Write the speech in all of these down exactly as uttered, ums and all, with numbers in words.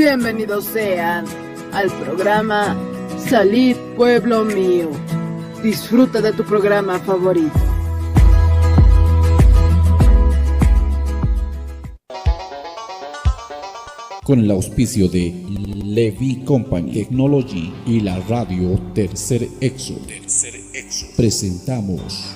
Bienvenidos sean al programa Salid Pueblo Mío. Disfruta de tu programa favorito. Con el auspicio de Levy Company Technology y la radio Tercer Éxodo, presentamos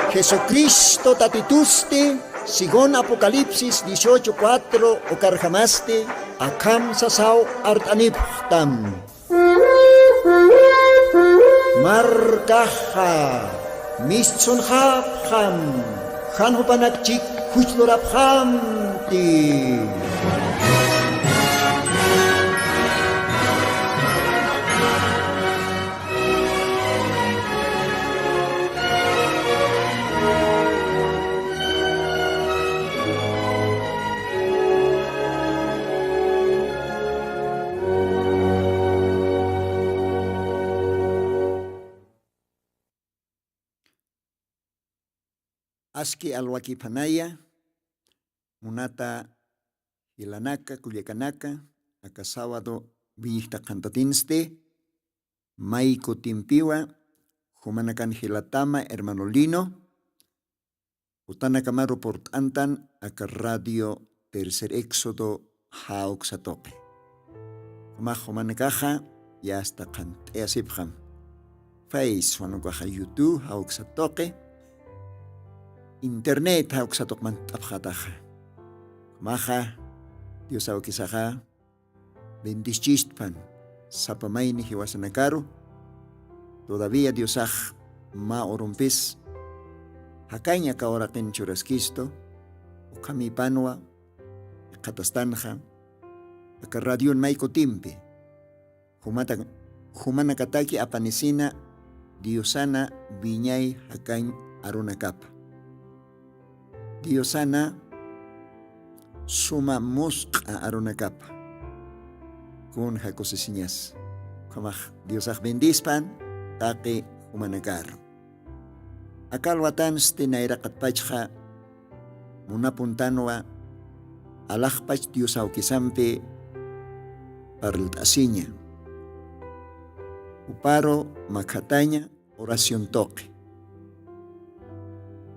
Jesucristo tatitusti, según Apocalipsis dieciocho cuatro, ukarjamasti akham sasaw art'anipxtam. Markaxa mistsunxapxam, jan jupanakchik juchlurapxamti. Aski alwakiphanaya, munata jilanaka, kullakanaka, aka sábado wiñijta qhantatinsti, may kutimpiwa, jumanakan jilatama, hermano Lino, utanakamaru purt'antan, aka radio Tercer Éxodo jawksa tuqi. Jumax jumanakaxa, yasta qhant'ayasipxam. Face, jumanakaxa YouTube jawksa tuqi. Internet jawksa tuqi mantt'apxataxa. Jumaxa, Dios awkisaxa, bendischisphan, sapa mayni jiwasanakaru, todavía Diosax mä urumpis, jakaña aka uraqin churaskistu, ukhamipanwa, jikxatastanxa, aka radion may kutimpi, jumata-, jumanakataki apanisina Diosana wiñay jakañ arunakapa. Diosana suma musq'a arunakapa. Kunja kusisiñas. Ukhamax Diosax bendispan taqi jumanakaru. Aka alwatansti nayraqatpachxa munapuntanwa alaxpach Dios awkisampi parlt'asiña. Juparu makhataña oración tuqi.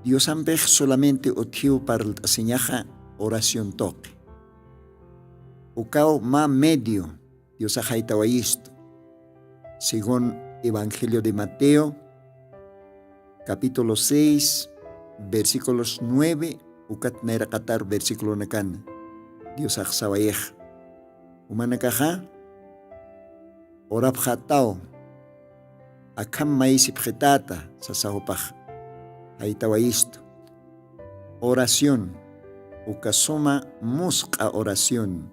Diosampix solamente utjiw parlt'asiñaxa oración tuqi. Ukaw mä medio Diosax jaytawayistu. Según Evangelio de Mateo, capítulo seis, versículos nueve, ukat nayraqatar versículonakan Diosax sawayix. Jumanakaxa, orapxataw, akham mayisipxitäta, sasa jupax, jaytawayistu. Oración, uka suma musq'a oración.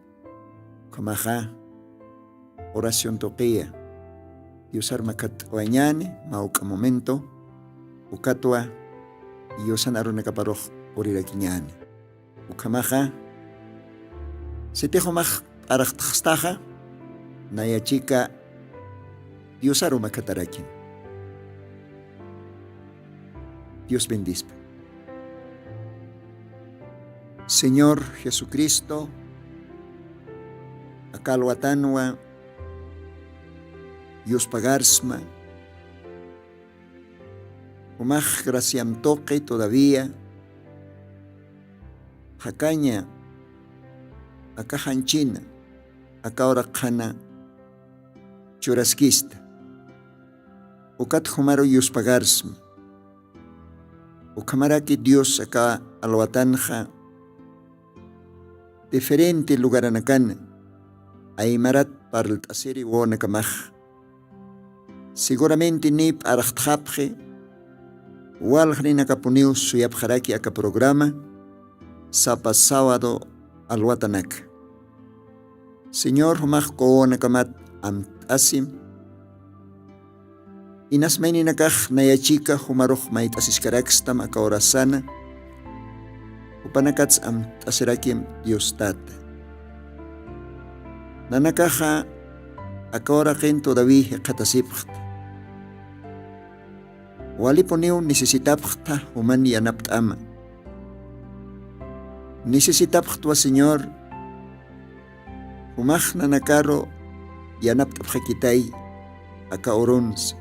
Ukhamaxa, oración tuqiya. Diosar makhatt'awañäni, mä juk'a momento, ukatwa, Diosan arunakaparux purirakiñäni. Ukhamaxa, sitix jumax p'araxtxtaxa, naya chika Diosaru makhatarakin. Dios bendispa. Señor Jesucristo, aka alwatanwa yuspagarsma, jumax graciam tuqi todavía, jakaña, aka janchina, aka uraq qhana churaskista. Ukat jumaru yuspagarsma. Ukhamaraki Dios aka alwatanxa diferente lugaranakana, aymarat parlt'asiri wawanakamax. Seguramente niy p'araxtxapxi, walxninakapuniw suyapxaraki aka programa, sapa sábado alwatanaka. Señor, jumax uka wawanakamat amt'asim, inas mayninakax naya chika jumarux mayt'asiskarakstam aka urasana, jupanakats amt'asirakim Dios Tata. Nanakaxa aka uraqin todavía jikxatasipxta. Walipuniw necesitapxta juman yanapt'ama. Necesitapxtwa, Señor, jumax nanakaru yanapt'apxakitay aka urunsa.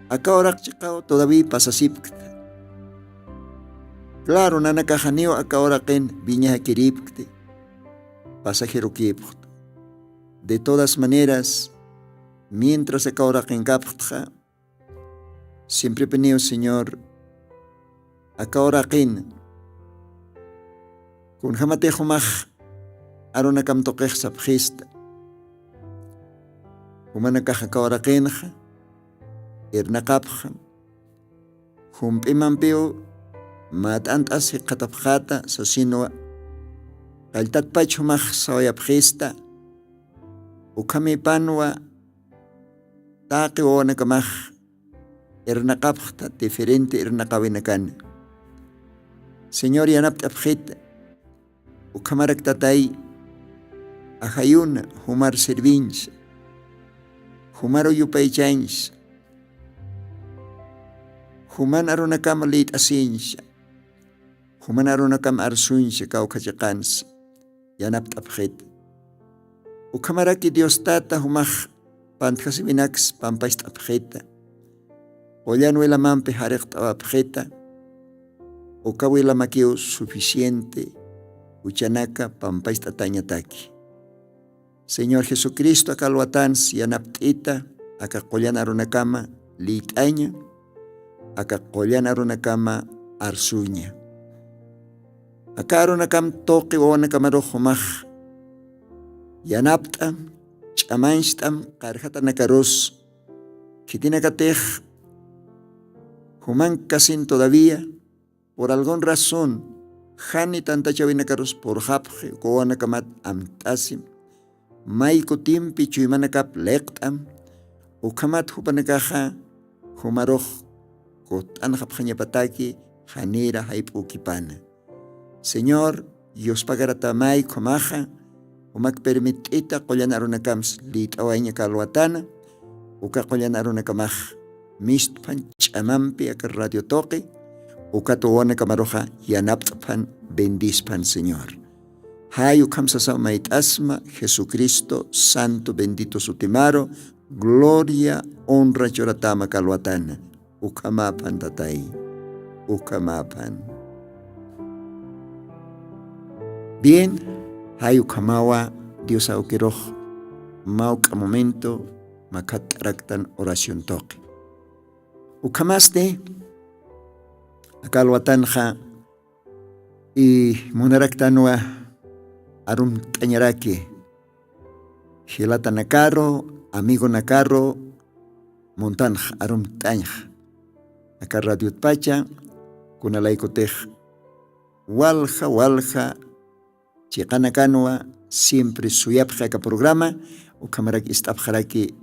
Aka uraq chiqaw todavía pasasipkta. Claro, nanakaxaniw aka uraqin viñajakiripkti, pasajerukipxta. De todas maneras, mientras aka uraqinkapxtxa, siemprepiniw, Señor, aka uraqin kunjämatix jumax arunakam tuqix sapxista. Jumanakax aka uraqinxa irnaqapxam, jump'imampiw mä t'ant'as jikxatapxäta sasinwa, qalltatpach jumax sawayapxista. Ukhamipanwa taqi wawanakamax irnaqapxta diferente irnaqawinakana. Señor, yanapt'apxita. Ukhamarak, Tatay, ajayuna jumar sirvinsa, jumaru yupaychansa, juman arunakama lït'asinsa, juman arunakama arsunsa kawkha chiqansa, yanapt'apxita. Ukhamaraki Dios Tata, jumax pantjasiwinaks pampacht'apxita. Qullan wilamampi jariqt'awapxita. Uka wilamakiw suficiente juchanaka pampacht'atañataki. Señor Jesucristo, aka alwatans yanapt'ita, aka qullan arunakama lït'aña, aka qullan arunakama arsuña. Aka arunakam tuqi wawanakamarux jumax yanapt'am, ch'amancht'am qarjatanakarus, khitinakatix jumankasin todavía por algún razón jani tantachawinakarus purxapxi, uka wawanakamat amt'asim, may kutimpi chuymanakap liqt'am, ukhamat jupanakaxa jumarux kutt'anxapxañapataki janira jayp'ukipana. Señor, yuspagaratamay ukhamaxa, jumak permit'ita qullan arunakams lït'awaña aka alwatana, uka qullan arunakamax mistphan ch'amampi aka radio tuqi, ukat wawanakamaruxa yanapt'phan, bendisphan, Señor. Jay ukham sasaw mayt'asma Jesucristo santo bendito sutimaru, gloria, honra churatama aka alwatana. Ukhamaphan, Tatay, ukhamaphan. Bien, jay ukhamawa Dios awkirux mawk'a momento makhatt'araktan oración tuqi. Ukhamasti aka alwatanxa y munaraktanwa arumt'añaraki jilatanakaru, amigonakaru, muntanx arumt'añx aka radiotpacha, kunalaykutix walja walja chiqanakanwa siempre suyapxi aka programa, ukhamarak ist'apxaraki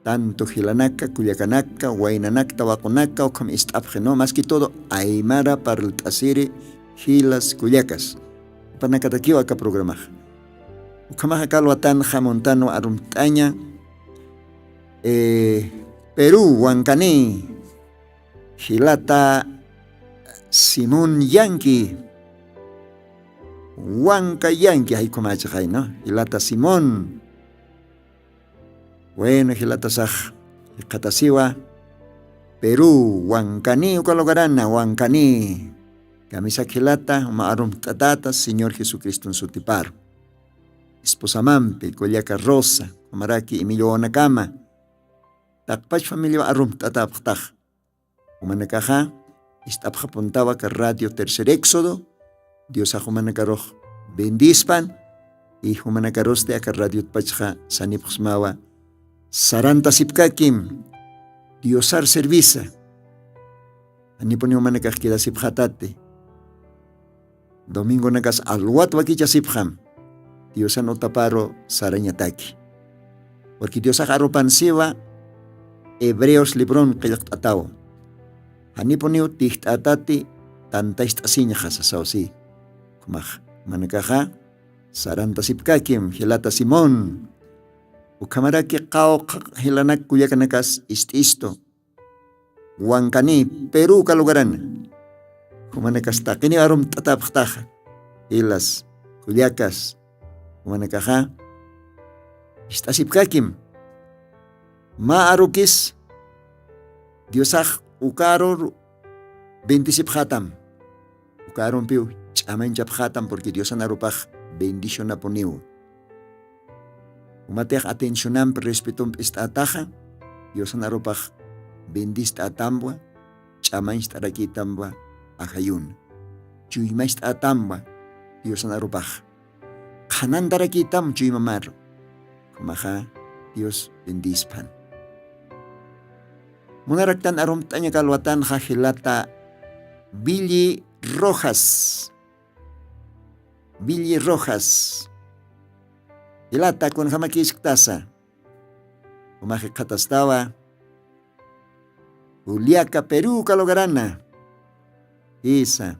tanto jilanaka, kullakanaka, waynanakta, waqunaka, ukham ist'apxi, ¿no? Más que todo aymara parlt'asiri jilas kullakas, jupanakatakiw aka programaxa. Ukhamaxa aka alwatanxa muntanwa arumt'aña, eh, Perú, Huancaní, jilata Simón Yanqui, Huanca Yanqui, jay ukhamachaxay, ¿no? Jilata Simón. Bueno, jilatasax jikxatasiwa Perú, Huancaní, uka lugarana, Huancaní. Kamisak jilata, juma arumt'atäta Señor Jesucriston sutiparu. Esposamampi, kullaka Rosa, ukhamaraki Emilio wawanakama, taqpach familiaw arumt'atäpxtax. Jumanakaxa ist'apxapuntawa aka radio Tercer Éxodo. Diosax jumanakarux bendispan, y jumanakarusti aka radiotpachxa sanipxsmawa sarantasipkakim Diosar servisa. Janipuni jumanakax quedasipxatati. Domingonakas alwat wakichasipxam, Diosan utaparu sarañataki. Porque Diosax arupan siwa Hebreos libron qillqt'ataw. Janipuniw tijt'atati tantacht'asiñxa sasaw si. Ukhamax, jumanakaxa sarantasipkakim jilata Simón. Ukhamaraki qawqha jilanak kullakanakas ist'istu. Huancaní, Perú uka lugarana. Jumanakastaqiniw arumt'atapxtaxa. Jilas, kullakas, jumanakaxa ist'asipkakim. Mä arukis diosax uka arur bendisipxatam. Uka arumpiw ch'amanchapxatam purqui diosan arupax bendicionapuniw. Umatix atencionampi respetompi ist'ataxa diosan arupax bendist'atambwa, ch'amancht'arakitambwa. Ajayun chuymacht'atambwa diosan arupax qhanantarakitam chuymamaru. Jumaxa dios bendispan. Munaraktan arumt'añakalwatanxa jilata billi rojas. Billi rojas jilata kunjamakisktasa. Jumaxi qhatastawa juliaka peru kalugarana. Isa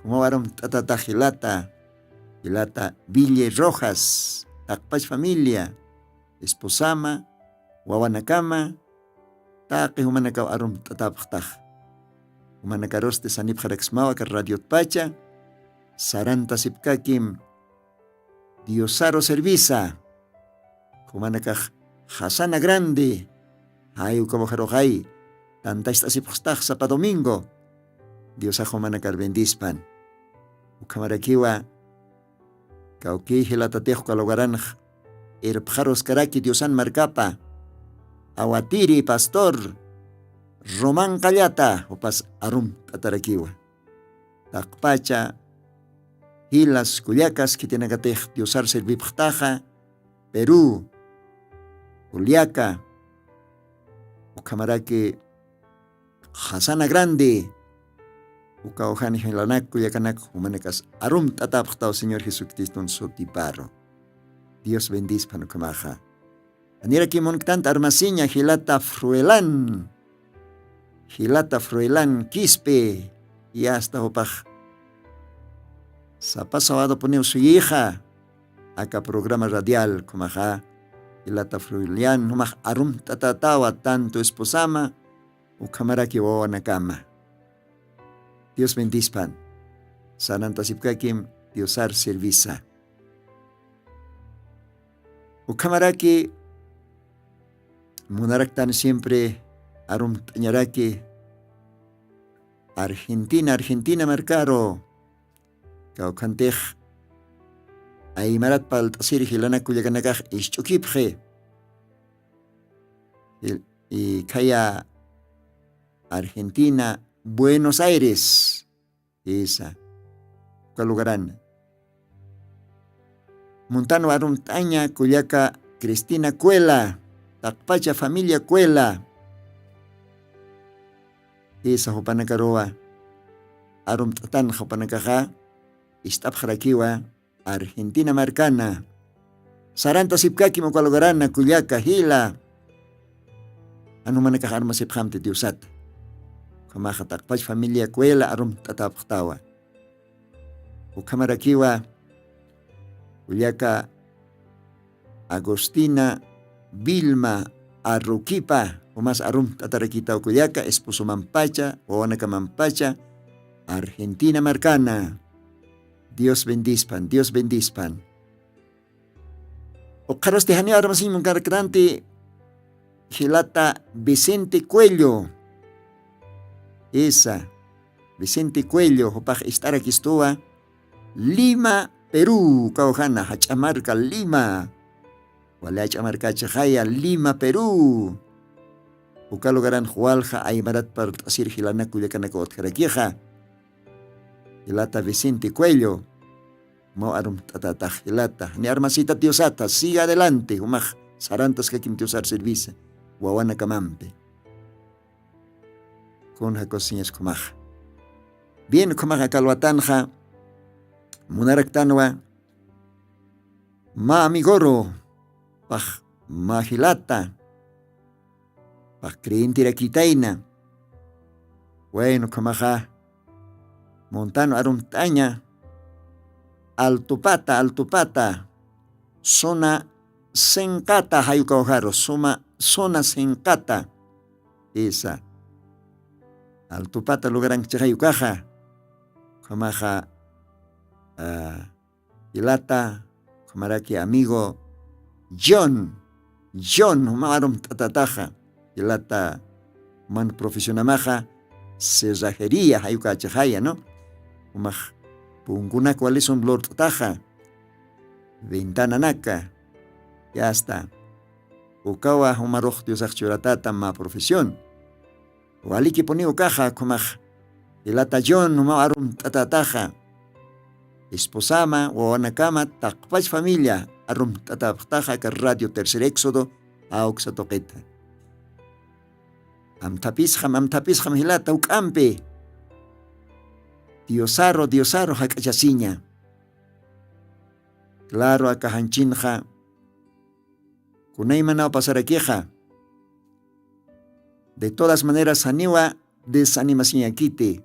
jumaw arumt'atata jilata. Jilata billi rojas taqpach familia esposama wawanakama taqi jumanakaw arumt'atapxtax. Jumanakarusti sanipxaraksmawa aka radiotpacha sarantasipkakim. Diosaru servisa jumanakax jasana grandi jay ukawajaruxay tantast'asipxstax sapa domingo. Diosax jumanakar bendispan. Ukhamarakiwa kawkï jilatatix uka lugaranx irpxaruskaraki diosan markapa awatiri pastor roman qallata jupas arumt'atarakiwa. Taqpacha jilas kullakas khitinakatix diosar servipxtaxa peru juliaka ukhamaraki jasana grandi uka ujan jilanak kullakanak jumanakas arumt'atapxtaw señor jesucriston sutiparu. Dios bendispan ukhamaxa. Anirakimunktant armasiña jilata fruelan jilata fruelan quispi yasta jupax sapa sawadopuniw suyixa aka programa radial khumaxa jilata fruelan jumax arumt'atatawa tantu esposama ukhamaraki wawanakama. Dios bendispan. Sanantasipkakim diosar servisa. Ukhamaraki munaraktan siempre arumt'añaraki argentina argentina markaru kawkhantix aymarat palt'asiri jilanak kullakanakax isch'ukipxi. Ikhaya argentina buenos aires isa uka lugarana muntanwa arumt'aña kullaka cristina kuela taqpacha familia kuela. Isa jupanakaruwa arumt'atanxa jupanakaxa ist'apxarakiwa argentina markana sarantasipkakim uka lugarana kullaka jila. Jan jumanakax armasipxamti diosata ukhamaxa taqpach familia kuela arumt'atapxtawa. Ukhamarakiwa kullaka agustina vilma arrukipa jumas arumt'atarakitaw kullaka esposomampacha wawanakamanpacha argentina markana. Dios bendispan dios bendispan. Ukxarusti janiw armasiñ munkaraktanti jilata vicente cuello. Isa vicente cuello jupax ist'arakistuwa lima perú kawjana jach'amarka lima. Wali jach'amarkachaxaya lima perú. Uka lugaranx walja aymarat parlt'asir jilanak kullakanaka utjarakixa jilata vicente cuello. Maw arumt'atatax jilata ni armasita diosata siga adelante jumax sarantaskakim diosar servisa wawanakamampi. Kun jakusiñas khumaxa bien khumaxa kalwatanxa munaraktanwa mä amigoru pax mä jilata pax creyentirakitayna. Waynu ukhamaxa muntan arumt'aña altupata altupata suna sinqata jayukawjaru suma suna sinqata. Isa altupata lugaranchixay ukaxa Ukhamaxa, ah, ilata, ukhamaraki amigo John, John juma arumt'atataxa. Ilata, man profesionamaxa cerrajería jayukachaxaya, ¿no? Umax punkunak walisun lurt'taxa, ventananaka, ya está. Ukawa jumarux diosax churatata ma profesión. Walikipuni ukaxa khumax, ilata John juma arumt'atataxa, esposama wawanakama taqpach familia arumt'atapxtaxa aka radio tercer éxodo, awksa tuqita. Amthapisxam amthapisxam jilata juk'ampi, diosaru diosaru jak'achasiña. Claro aka janchinxa kunaymanaw pasarakixa, de todas maneras janiwa desanimasiñakiti.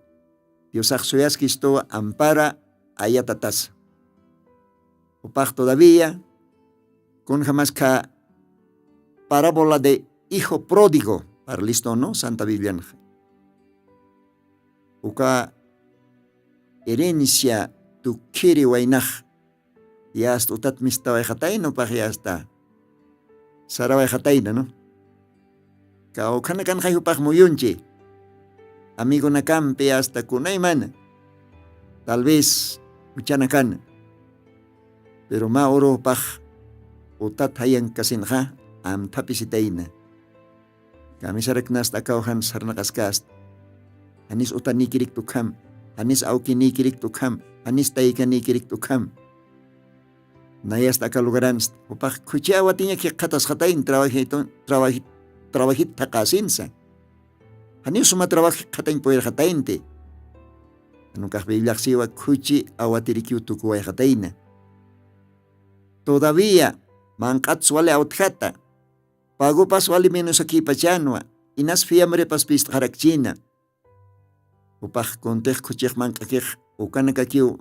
Diosax suyaskistuwa ampara ayatatasa. Upax todavía kunjamaskha parábola de hijo pródigo parlistunu santa biblianxa. Uka herencia tukhiri waynax, yasta utat mistawayxatayna upax yasta sarawayxatayna, ¿no? Kawkhanakanxay upax muyunchi, amigonakampi asta kunaymana, tal vez juchanakana. Pero mä urupax utat jayankasinxa amthapisitayna. Kamisaraknasta akaw jan sarnaqaskasta, janis utanïkirikta ukham, janis awkinïkirikta ukham, janis taykanïkirikta ukham. Nayasta aka lugaransta jupax khuchi awatiñak jikxatasxatayn trabajit thaqäsinsa. Janiw suma trabajo jikxatañ puyirxataynti. Janukax bibliaxsiwa khuchi awatirikiw tukuwayxatayna. Todavía manq'ats wali awtjata, pagopas wali menusakïpachanwa, inas fiambrepas pist'xarakchina. Jupax kuntix khuchix manq'akix ukanakakiw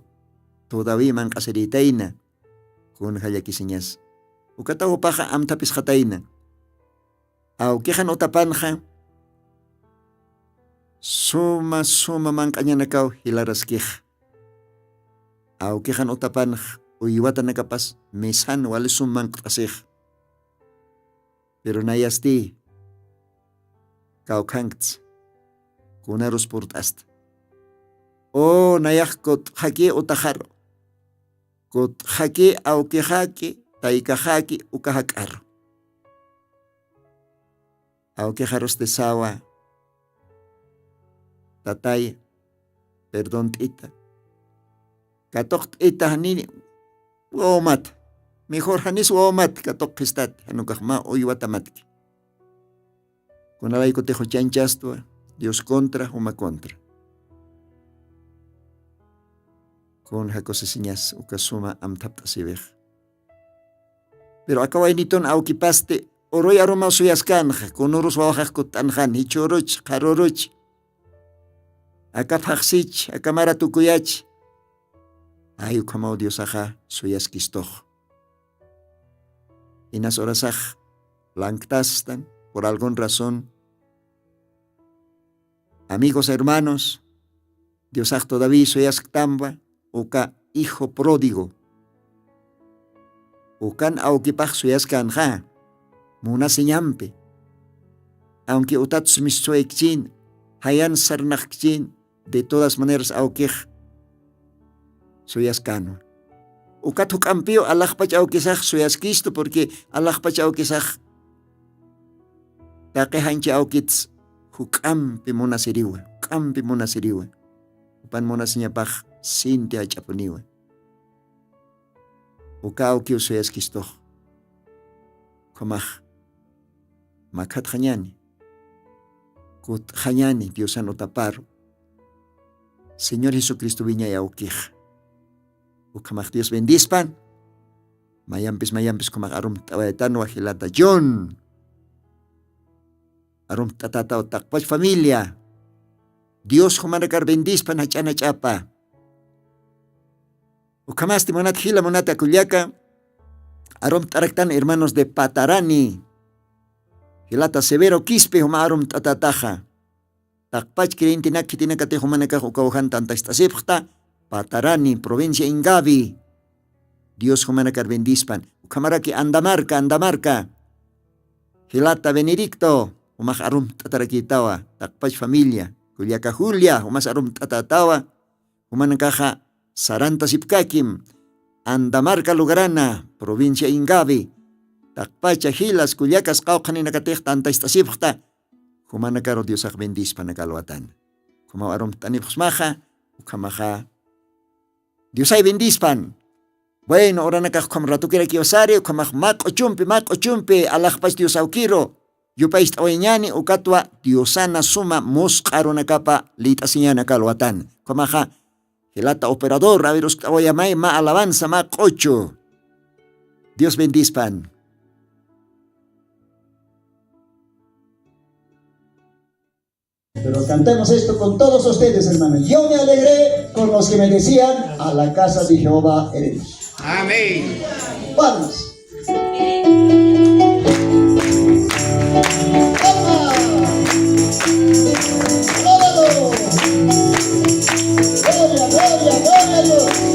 todavía manq'asirïtayna. Kunja llakisiñas, ukataw jupaxa amthapisxatayna. Awkixan utapanxa suma suma manq'añanakaw jilaraskix. Awkixan utapanx uywatanakapas mesan walisum manqt'asix. Pero nayasti kawkhankts kunarus purt'asta. O nayax kutxaki utaxaru, kutxaki awkixaki, taykaxaki uka jak'aru. Awkixarusti sawa, tatay, perdont'ita, katuqt'ita jani wawamata, mejor janis wawamata katuqhistat janukax mä uywatamatki. Kunalaykutix juchanchastwa dios contra juma contra. Kun jakusisiñas uka suma amthapt'asiwix. Pero aka waynitun awkipasti uruy arumaw suyaskanxa kunurus wawaxax kutt'anxan jichhuruch qharuruch, aka phaqsich aka mara tukuyach. Ay ukhamaw diosaxa suyaskistux. Inas urasax lanktastan por algun razón. Amigos hermanos, diosax todavía suyasktampa uka hijo pródigo. Ukan awkipax suyaskanxa munasiñampi. Aunque utatsu mischuwaykchin, jayan sarnaqkchin, de todas maneras awkix suyaskanwa. Ukat juk'ampiw alaxpach awkisax suyaskistu porque alaxpach awkisax taqi janchi awkits juk'ampi munasiriwa, juk'ampi munasiriwa. Jupan munasiñapax sinti jach'apuniwa. Uka awkiw suyaskistux. Ukhamax makhatxañani, kutxañani diosan utaparu. Señor jesucristo wiñay awkix. Ukhamax dios bendispan. Mayampis mayampis ukhamax arumt'awaytanwa jilata john. Arumt'atataw taqpach familia. Dios jumanakar bendispan jach'ana ch'apa. Ukhamasti munat jila munata kullaka, arumt'araktan hermanos de patarani, jilata severo quispi juma arumt'atataxa. Taqpach creyentenak khitinakatix jumanakax ukaw jan tantacht'asipxta. Patarani, provincia Ingavi. Dios jumanakar bendispan. Ukhamaraki Andamarca, Andamarca. Jilata Benedicto, jumax arumt'atarakïtawa, taqpach familia, kullaka Julia, jumas arumt'atätawa, jumanakaxa sarantasipkakim, Andamarca lugarana, provincia Ingavi, taqpacha jilas, kullakas, qawqhaninakatix tantast'asipxta, jumanakaru Diosax bendispan aka alwatana. Ukhamaw arumt'anipxsmaxa, ukhamaxa Diosay bendispan. Bueno, uranakax ukham ratukirakiwasari, ukhamax mä q'uchumpi, mä q'uchumpi alaxpach Dios awkiru yupaycht'awayañäni, ukatwa Diosana suma musq'a arunakapa liyt'asiñäni aka alwatana. Ukhamaxa jilata operador, a ver, uskt'awayamay mä alabanza, mä q'uchu. Dios bendispan. Pero cantemos esto con todos ustedes, hermano. Yo me alegré con los que me decían: "A la casa de Jehová iremos". Amén. Palmas. Palmas. Alabado. Gloria, gloria, gloria a Dios.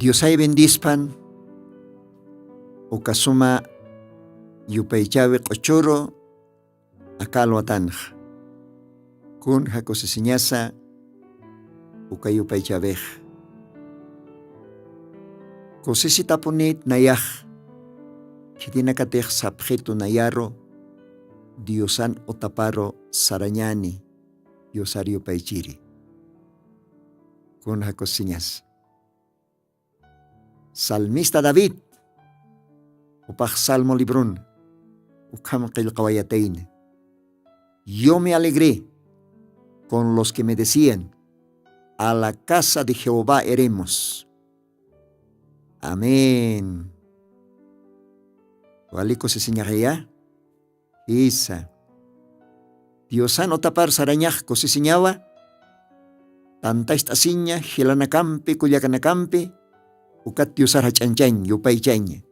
Diosay bendispan, uka suma yupaychawi q'uchuru aka alwatanxa. Kunja kusisiñasa uka yupaychawix. Kusisitapunït nayax, khitinakatix sapxitu nayaru Diosan utaparu sarañäni, Diosar yupaychiri. Kunja kusisiñasa. Salmista David, jupax Salmo librun, ukham qillqawayatayna. Yo me alegré con los que me decían: "A la casa de Jehová iremos". Amén. Wali kusisiñaxaya. Jisa. Diosan utapar sarañax kusisiñawa, tantacht'asiña jilanakampi, kullakanakampi, ukat Diosar jach'añchañ, yupaychaña.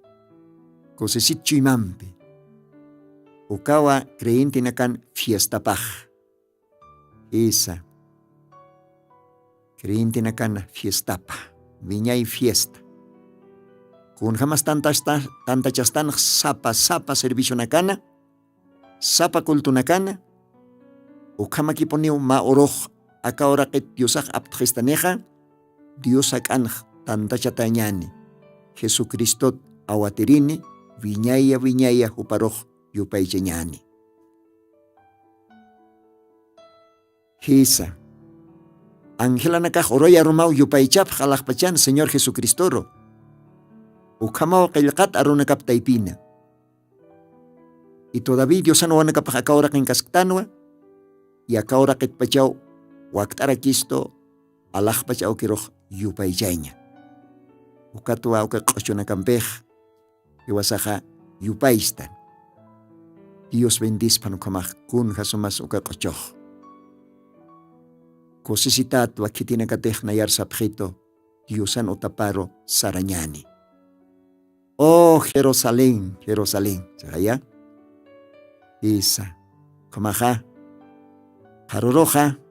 Kusisit chuymampi. Ukawa creyentenakan fiestapax. Jisa. Creyentenakan fiestapa, wiñay fiesta. Kunjamas tantasta-, tantachastanax sapa, sapa servicionakana, sapa cultonakana, ukhamakipuniw mä urux aka uraqit Diosax aptxistanixa, Dios jak'anx tantachatañäni. Jesucristot awatirini, wiñaya wiñaya juparux yupaychañani. Jisa, angelanakax uruya rumaw yupaychapx alaxpachan señor jesucristoru. Ukhamaw qillqat arunakap taypina. Y todaví diosan wawanakapax aka uraqinkasktanwa. Y aka uraqitpachaw wakt'arakistu alaxpach awkirux yupaychaña. Ukatwa uka q'uchunakampix iwasaxa yupaystan. Dios bendispan ukhamax kunja sumas uka q'uchux. Kusisitatwa khitinakatix nayar sapxitu diosan utaparu sarañani. Oh jerusalén jerusalén sixaya. Isa, ukhamaxa qharuruxa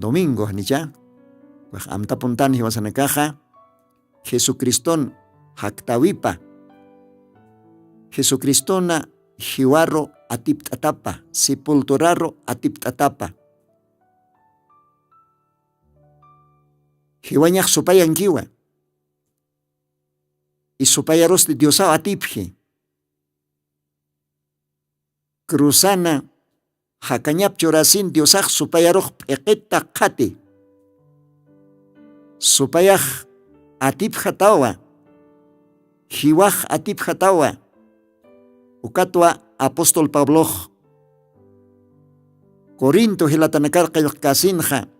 domingo janicha, ukax amtapuntan jiwasanakaxa jesucriston jaktawipa. Jesucristona jiwaru atipt'atapa, sepulturaru atipt'atapa. Jiwañax supayankiwa. Isupayarusti diosaw atipji. Cruzana jakañap churasin diosax supayarux p'iqita qhati. Supayax atipjatawa. Jiwax atipjatawa. Ukatwa apóstol pablox corinto jilatanakar qillqkasinxa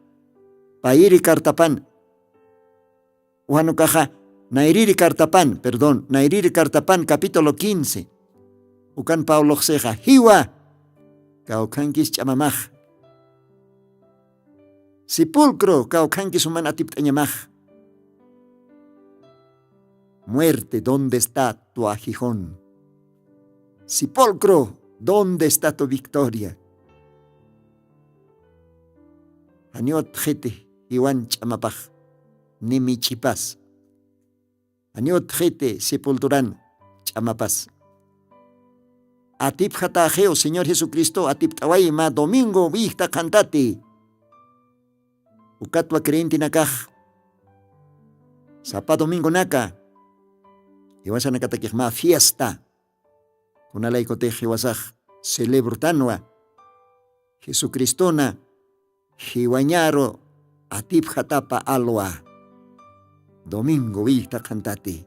payiri cartapan. Wanukaxa nayriri cartapan perdón nayriri cartapan capítulo quince. Ukan pabloxsixa jiwa kawkhankis ch'amamax. Sepulcro kawkhankis uman atipt'añamax. Muerte dónde está tu ajijón? Sepulcro dónde está tu victoria? Janiw utxiti jiwan ch'amapax ni mich'ipas. Janiw utxiti sepulturan ch'amapas. Atipxataxiw señor jesucristo atipt'away mä domingo wiyjta qhantati. Ukatwa creyentenakax sapa domingonaka jiwasanakatakix mä fiesta kunalaykutix jiwasax celebrutanwa. Jesucristona jiwañaru atipxatapa alwa. Domingo willta qhantati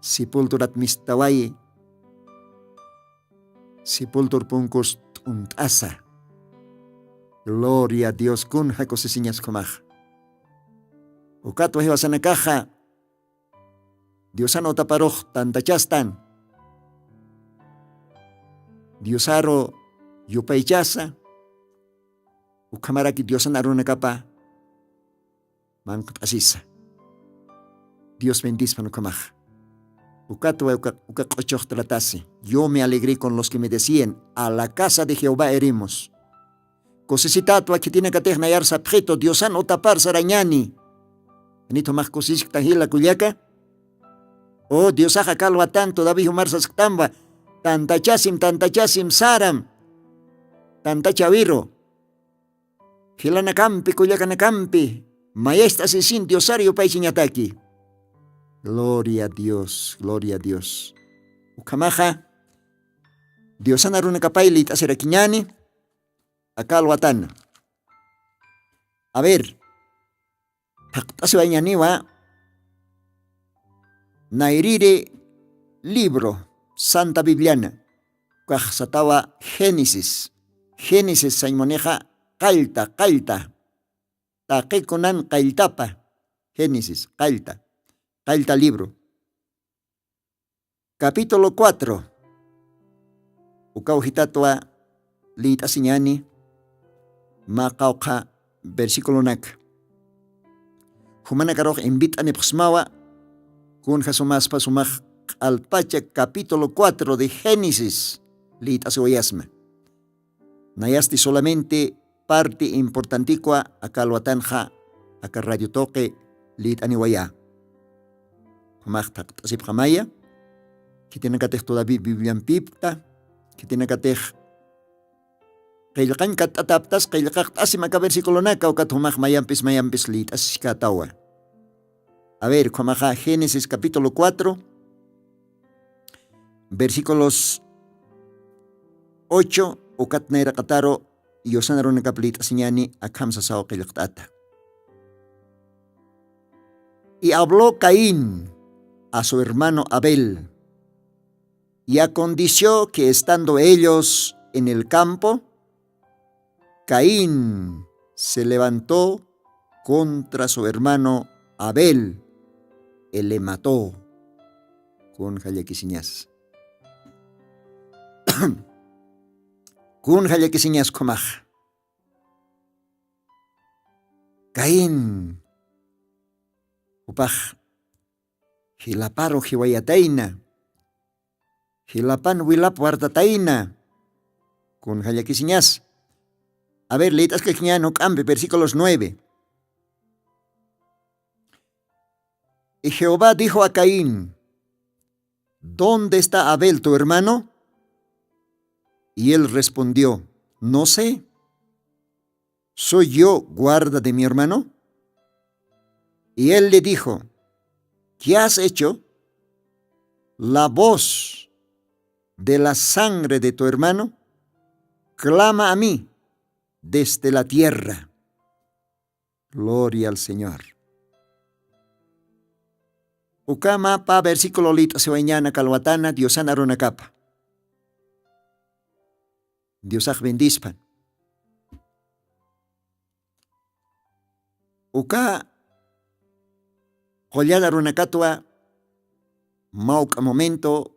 sepulturat mistawayi. Sepultur punkus t'unt'asa. Gloria dios kun jakusisiñas khumax. Ukatwa jiwasanakaxa diosan utaparux tantachastan. Diosaru yupaychasa ukhamaraki diosan arunakapa manqt'asisa. Dios bendispan ukhamaxa. Ukatwa uka q'uchux tratasi yo me alegré con los que me decían a la casa de jehová heremos. Kusisitatwa khitinakatix nayar sapxitu diosan utapar sarañani. Anithumax kusiskta jila kullaka. O diosaxa kalwatan todavi jumar sasktanwa. Tantachasim tantachasim saram tantachawiru. Jilanakampi kullakanakampi mayest'asisin diosar yupaychiñataki. Gloria a dios gloria a dios. Ukhamaxa diosana runakapay lït'asirakiñani. Aka alwatana. A ver, thaqt'asiwañaniwa nayriri libro santa bibliana. Kaxsatawa génesis génesis sañmunixa qallta qallta taqi kunan qalltapa génesis qallta qallta libro capítulo cuatro. Ukaw jitatwa lït'asiñani mä qawqha versiculonaka. Jumanakarux invit'anipxsmawa kunja sumaspa sumax q'alpacha capítulo cuatro de génesis lït'asiwayasma. Nayasti solamente parti importantikwa aka alwatanxa aka radio toqi lït'aniwayä. Jumax thaqt'asipxamaya khitinakatix todavi bibliampipta khitinakatix qillqañ katt'ataptas qillqaqt'asim aka versiculonaka ukat jumax mayampis mayampis lït'asiskatawa. A ver, ukhamaxa Génesis capítulo cuatro, versículos ocho, ukat nayraqataru yusanarunakap lït'asiñani akham sasaw qillqt'ata. Y habló Caín a su hermano Abel, y aconteció que estando ellos en el campo, Caín se levantó contra su hermano Abel y le mató. Kun jallakisiñas. Kun jallakisiñas khumax. Caín, upax jilaparu jiwayatayna, jilapan wilap wartatayna. Kun jallakisiñas. A ver, lït'askakiñan juk'ampi, versículos nueve. Y Jehová dijo a Caín: ¿Dónde está Abel, tu hermano? Y él respondió: No sé. ¿Soy yo guarda de mi hermano? Y él le dijo: ¿Qué has hecho? La voz de la sangre de tu hermano clama a mí desde la tierra. Gloria al Señor. Ukama pa versículo lit siwañana kalwatana Diosan arunakapa. Diosax bendispan. Uka qullan arunakatwa mawk'a momento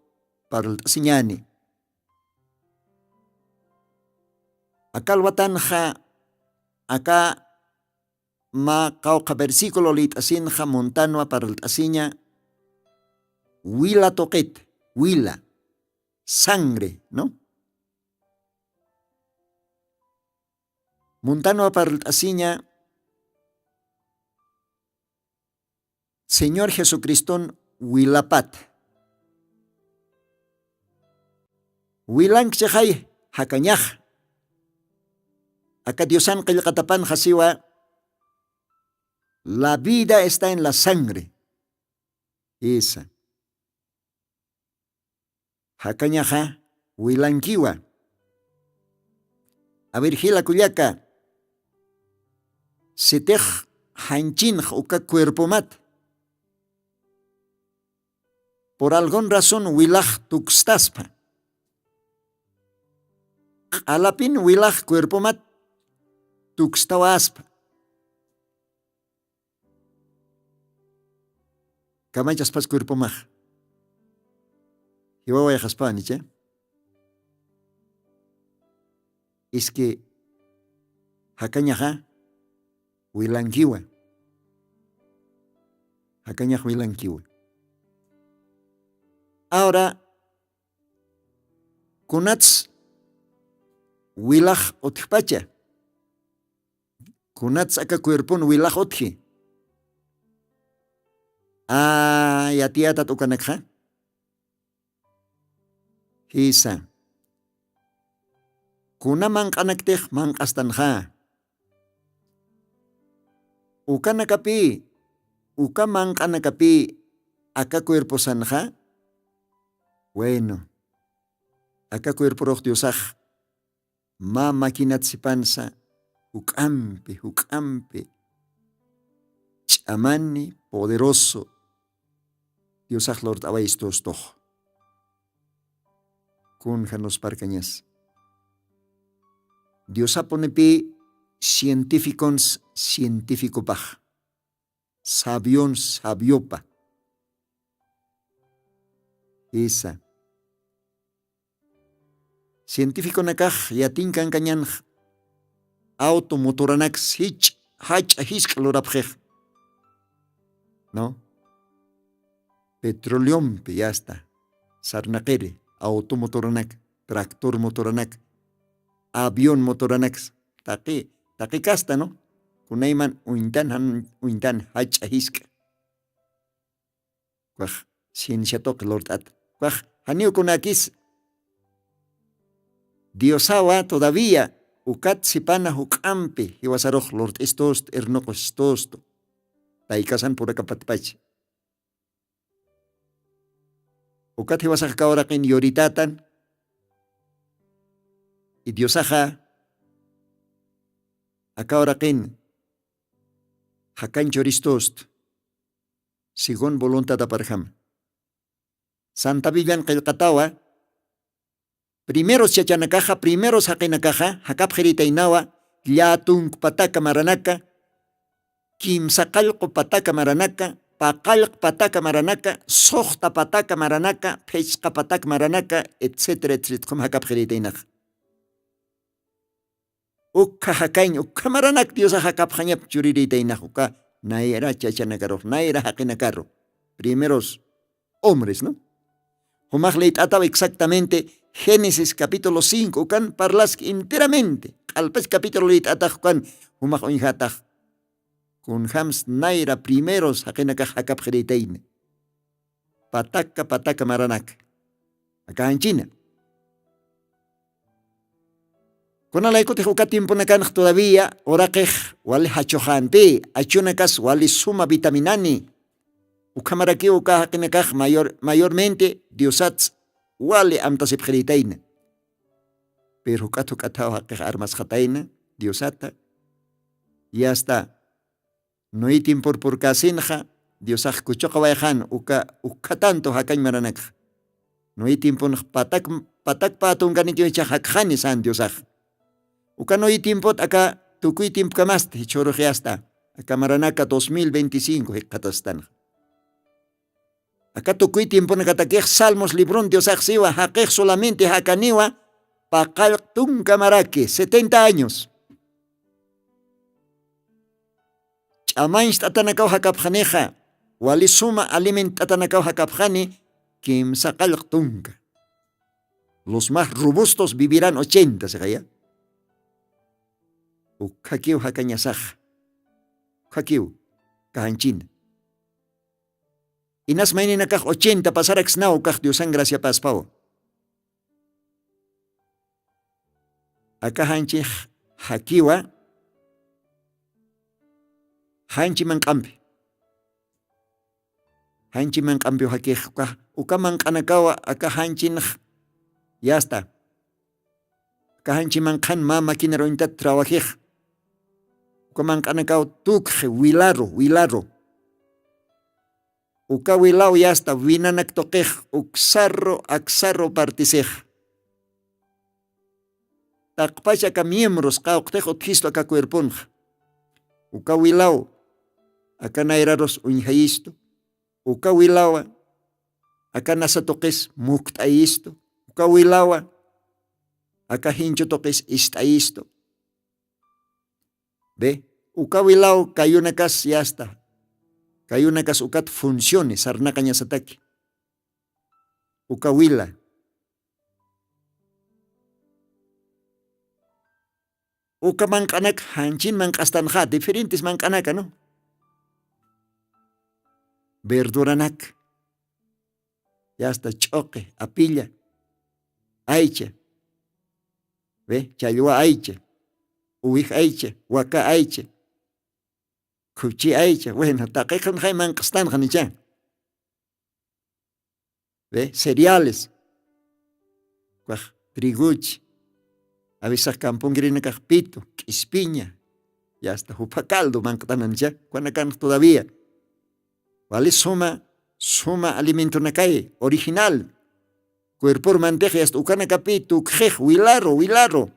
parlt'asiñani. Aka alwatanxa aka mä qawqha versículo lït'asinxa muntanwa parlt'asiña wila tuqit, wila, sangre, ¿no? Muntanwa parlt'asiña Señor Jesucriston wilapat. Wilank chixay jakañax. Aka Diosan qillqatapan jasiwa: La vida está en la sangre. Isa. Jakañaxa wilankiwa. A ver, jila kullaka, sitix janchinx uka cuerpomat por algun razón wilax tukstaspa, q'alapin wilax cuerpomat tukstawaspa. Kamachaspas cuerpomax jiwawayxaspawan icha. Iski jakañaxa wilankiwa. Jakañax wilankiwa. Ahora kunats wilax utjpacha? Kunats aka cuerpon wilax utji? A yatiyatat ukanakxa. Jisa. Kuna manq'anaktix manq'astanxa? Ukanakapï uka manq'anakapï aka cuerposanxa? Bueno, aka cuerporux diosax mä maquinat sipansa juk'ampi juk'ampi ch'amani poderoso diosax lurt'away istustux. Kun janusparkañas? Diosapunipï cientificons cientificopax, sabion sabiopa. Isa. Cientificonakax yatinkankañanx auto motoranaks jich jach'a jisk'a lurapxix, no? Petroleompi yasta sarnaqiri auto motoranak, tractor motoranak, avión motoranaks taqi taqi kasta, no? Kunayman uñtan jan uñtan jach'a jisk'a. Kwax ciencia tuqi lurt'at kwax janiw kunakis. Diosawa todavía ukat sipana juk'ampi jiwasarux lurt'istustu irnuqusistustu. Taykasan purakapatpacha Ukat jiwasax aka uraqin yuritätan. Y diosaxa aka uraqin jakañ churistust según voluntad aparjam. Santa biblian qillqatawa primeros chachanakaxa primeros jaqinakaxa jakapxiritaynawa. Llatunk pataka maranaka, kimsa qallqu pataka maranaka, paqallq pataka maranaka, suxta pataka maranaka, phichqa pataka maranaka, etcétera etcétera qhum jakapxiritaynaxa. Ukha jakañ ukha maranak diosax jakapxañap churiritaynax uka nayra chachanakarux nayra jaqinakaru primeros hombres no. Jumax liyt'ataw exactamente génesis capítulo cinco ukan parlaski enteramente q'alpach capítulo liyt'atax ukan jumax uñjatax. Kunjams nayra primeros jaqinakax jakapxiritayna pataka pataka maranaka. Aka janchina kunalaykutix uka tiemponakanx todavía uraqix wali jachuxanti achunakas wali suma vitaminani. Ukhamarakiw uka jaqinakax mayormente diosats wali amtasipxiritayna. Pero juk'at juk'athaw jaqix armasxatayna diosata. Yasta noé timpurpurkäsinxa diosax kuchuqa wayxan uka ukhatantu jakañ maranakxa. Noé timpunx patak patak pätunkanikï ichax jakxani san diosax. Uka noé timput aka tukuy timpkamasti jichhurux yasta aka maranaka dos mil veinticinco jikxatastanxa. Aka tukuy tiemponakatakix salmos libron diosax siwa jaqix solamente jakaniwa paqallq tunka maraki setenta años. Ch'amañcht'atanakaw jakapxanixa wali suma alimentt'atanakaw jakapxani kimsa qallq tunka. Los mas robustos viviran ochenta sixaya. Ukhakiw jakañasaxa ukhakiw kajanchina. Inas mayninakax ochenta pasaraksnaw ukax diosan graciapaspawa. Aka janchix jakiwa janchi manq'ampi janchi manq'ampiw jakix uka uka manq'anakawa aka janchinx yasta. Aka janchi manq'an mä maquinaruñtat trawajix uka manq'anakaw tukxi wilaru wilaru. Uka wilaw yasta winanak tuqix uksarru aksarru partisix. Taqpach aka miembros qawqtix utjistu aka cuerponxa uka wilaw aka nayrarus uñjayistu. Uka wilawa aka nasa tuqis mukt'ayistu. Uka wilawa aka jinchu tuqis ist'ayistu. Be uka wilaw kayunakas yasta kayunakas ukat funcione sarnaqañasataki. Uka wila uka manq'anak janchin manq'astanxa diferentes manq'anaka no. Verduranak yasta ch'uqi apilla aycha. Be challwa aycha uwij aycha waka aycha khuchi aycha wena taqi qhanxay manq'stanxanicha. Be cereales ukax triguchi avisax kampunkirinakax pitu k'ispiña yasta jupha caldo manq'tananicha. Ukanakanx todavía wali suma suma alimentonakay original cuerpor mantix yasta ukanakapi tukxix wilaru wilaru.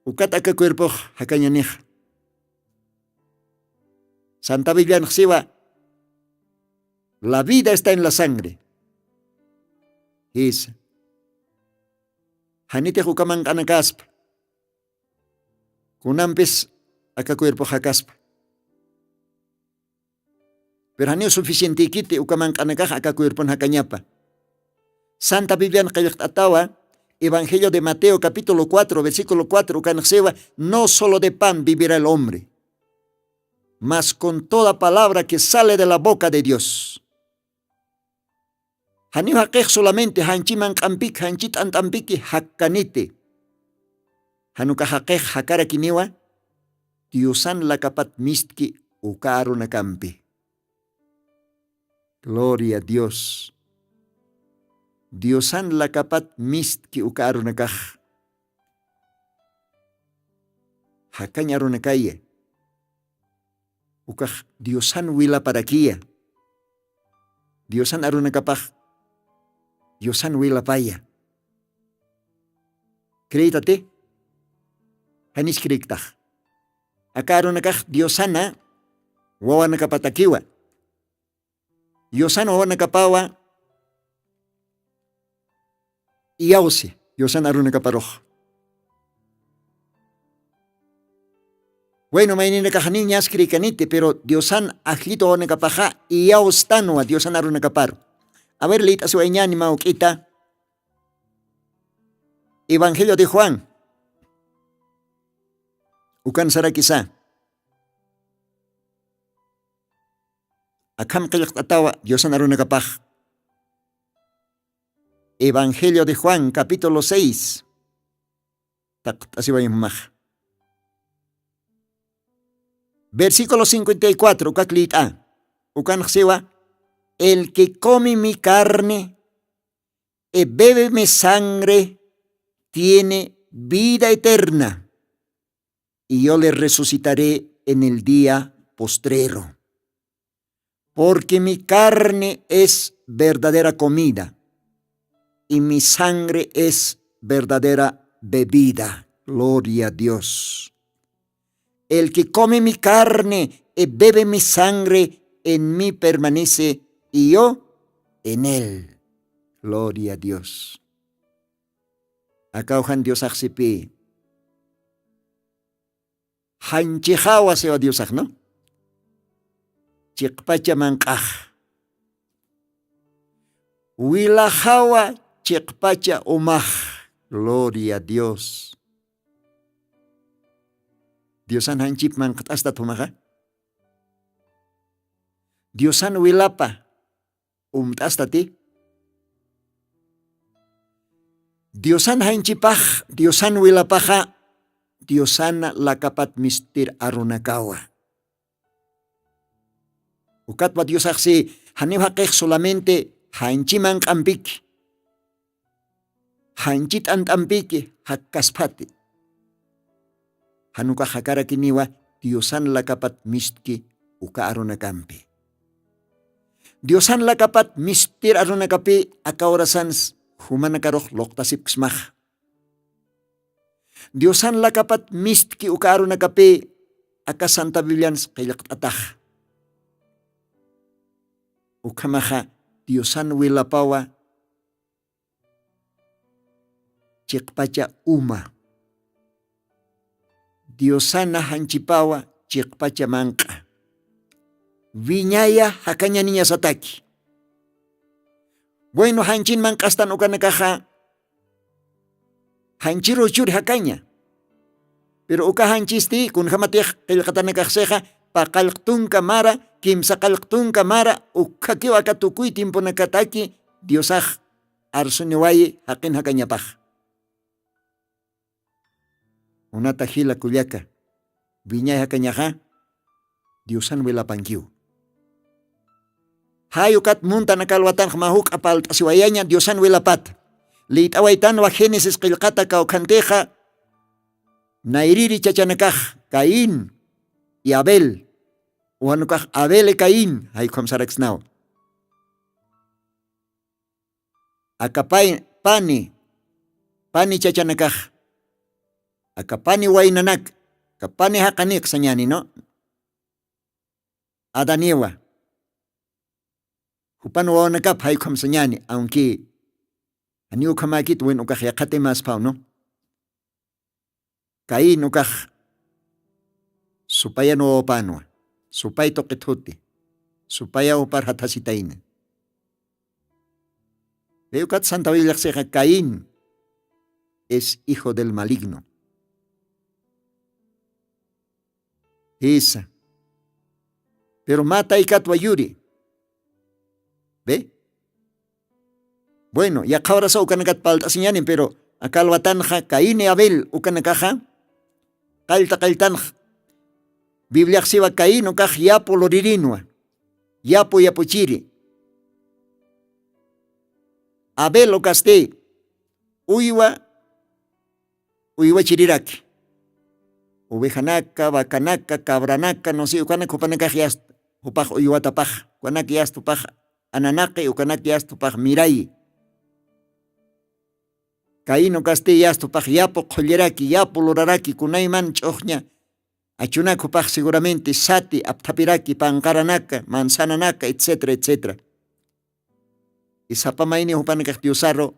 Ukat aka cuerpox jakañanix santa biblianxsiwa la vida esta en la sangre. Jisa janitix uka manq'anakaspa kunampis aka cuerpox jakaspa. Pero janiw suficientikiti uka manq'anakax aka cuerpon jakañapa. Santa biblian qillqt'atawa evangelio de mateo capítulo cuatro versículo cuatro ukanxsiwa no solo de pan vivirá el hombre mas con toda palabra que sale de la boca de dios. Janiw jaqix solamente janchi manq'ampiki janchi t'ant'ampiki jakkaniti. Januka jaqix jakarakiniwa diosan lakapat mistki uka arunakampi. Gloria dios. Diosan lakapat mistki uka arunakax. Jakañ arunakaya. Ukax diosan wilaparakiya. Diosan arunakapax diosan wilapaya. Creetati? Janis creektax? Aka arunakax diosana wawanakapatakiwa. Diosan wawanakapawa iyawsi diosan arunakaparux. Waynu mayninakaxaniw ñaskirikaniti pero diosan ajllit wawanakapaxa iyawstanwa diosan arunakaparu. Awer lït'asiwayñani mawk'ita. Evangelio de juan ukan sarakisa. Akham qillqt'atawa diosan arunakapax. Evangelio de juan capítulo seis. Taqt'asiwañamax. Versículo cincuenta y cuatro ukak lït'a. Ukanxsiwa el que come mi carne y bebe mi sangre tiene vida eterna, y yo le resucitaré en el día postrero. Porque mi carne es verdadera comida y mi sangre es verdadera bebida. Gloria a dios. El que come mi carne y bebe mi sangre en mí permanece y yo en él. Gloria a dios. Akawjan diosaxsipi janchixawa siwa diosaxnu. Chiqpacha manq'ax wilaxawa. Chiqpacha umax. Gloria a dios. Diosan janchip manqt'astat jumaxa? Diosan wilapa umt'astati? Diosan janchipax diosan wilapaxa diosan lakapat mistir arunakawa. Ukatwa diosaxsi janiw jaqix solamente janchi manq'ampiki janchi t'ant'ampiki jakkaspati. Janukax jakarakiniwa diosan lakapat mistki uka arunakampi. Diosan lakapat mistir arunakapi aka urasans jumanakarux luqtasipksmaxa. Diosan lakapat mistki uka arunakapi aka santa biblians qillqt'ataxa. Ukhamaxa diosan wilapawa chiqpacha uma. Diosana janchipawa chiqpacha manq'a. Wiñaya jakañaniñasataki. Bueno janchin manq'astan ukanakaxa janchiruchuri jakaña. Pero uka janchisti kunjamatix qillqatanakaxsixa paqallqtunka mara kimsaqallqtunka mara ukhakiw aka tukuy timpunakataki diosax arsuniwayi jaqin jakañapax. Unata jila kullaka wiñay jakañaxa diosan wilapankiw. Jay ukat muntan aka alwatanx mä juk'a palt'asiwayaña diosan wilapata. Liyt'awaytanwa génesis qillqata kawkhantixa nayriri chachanakax caín y abel. Uwanukax abel y caín jaykham saraksnawa. Aka pani pani chachanakax aka pani waynanak aka pani jaqaniq sañani no. Adaniwa jupan wawanakap jaykham sañani awnki janiw ukhamäkit win ukax yaqhatimasphaw no. Caín ukax supayan wawapanwa supay tuqithuti supaya upar jathasitayna. Rey ukat santa bibliaxsixa caín es hijo del maligno. Jisa. Pero mä taykatwa yuri. Ve. Bueno yaqha urasa ukanakat palt'asiñanin pero aka alwatanxa caín y abel ukanakaxa qallta qalltanxa. Bibliaxsiwa caín ukax yapu luririnwa yapu yapuchiri. Abel ukasti uywa uywachiriraki, ovejanaka, vacanaka, cabranaka, no sé, ukanak jupanakax yasta jupax uywatapax, ukanak yasta jupax ananaqi, ukanak yasta jupax mirayi. Caín ukasti yasta jupax yapu qhulliraki, yapu luraraki, kunayman ch'uxña achunak jupax seguramente sati apthapiraki, panqaranaka, manzananaka, etcétera, etcétera. Y sapa mayni jupanakax diosaru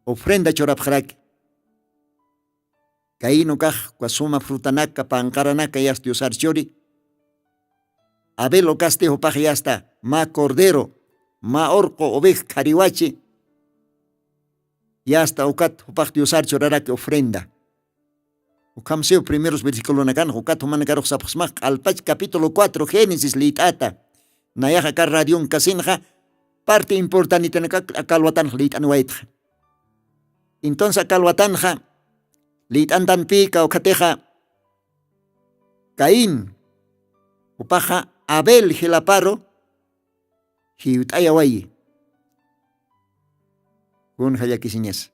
ofrenda churapxaraki. Caín ukax uka suma frutanaka, panqaranaka yasta diosar churi. Abel ukasti jupax yasta mä cordero, mä urqu oveja khariwachi, yasta ukat jupax diosar churaraki ofrenda. Ukham siw primeros versiculonakanxa ukat jumanakarux sapxsmax q'alpach capítulo cuatro génesis lït'ata. Nayax aka radion kasinxa parte importantitanaka aka alwatanxa lït'anwaytxa. Entonces aka alwatanxa lït'antanpï kawkhatixa caín jupaxa abel jilaparu jiwt'ayawayi. Kunxa llakisiñasa?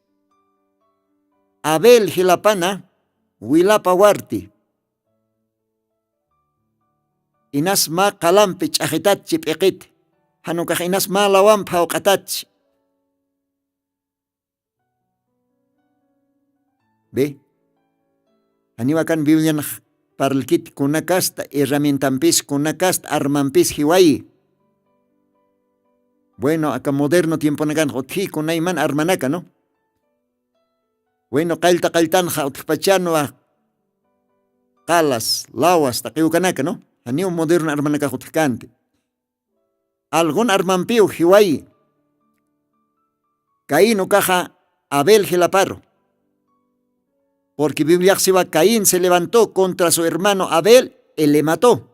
Abel jilapana wilapa warti. Inas mä qalampi ch'axitatchi p'iqit, janukax inas mä lawamp jawq'atatchi. Be, janiwakan biblianx parlkit kunakasta herramientampis kunakasta armampis jiwayi. Bueno aka moderno tiemponakanx utji kunayman armanaka no. Bueno qallta qalltanxa utjpachanwa qalas lawas taqiwkanaka no. Janiw moderno armanakax utjkanti. Algun armampiw jiwayi. Caín ukaxa abel jilaparu. Porque bibliaxsiwa caín se levantó contra su hermano abel y le mató.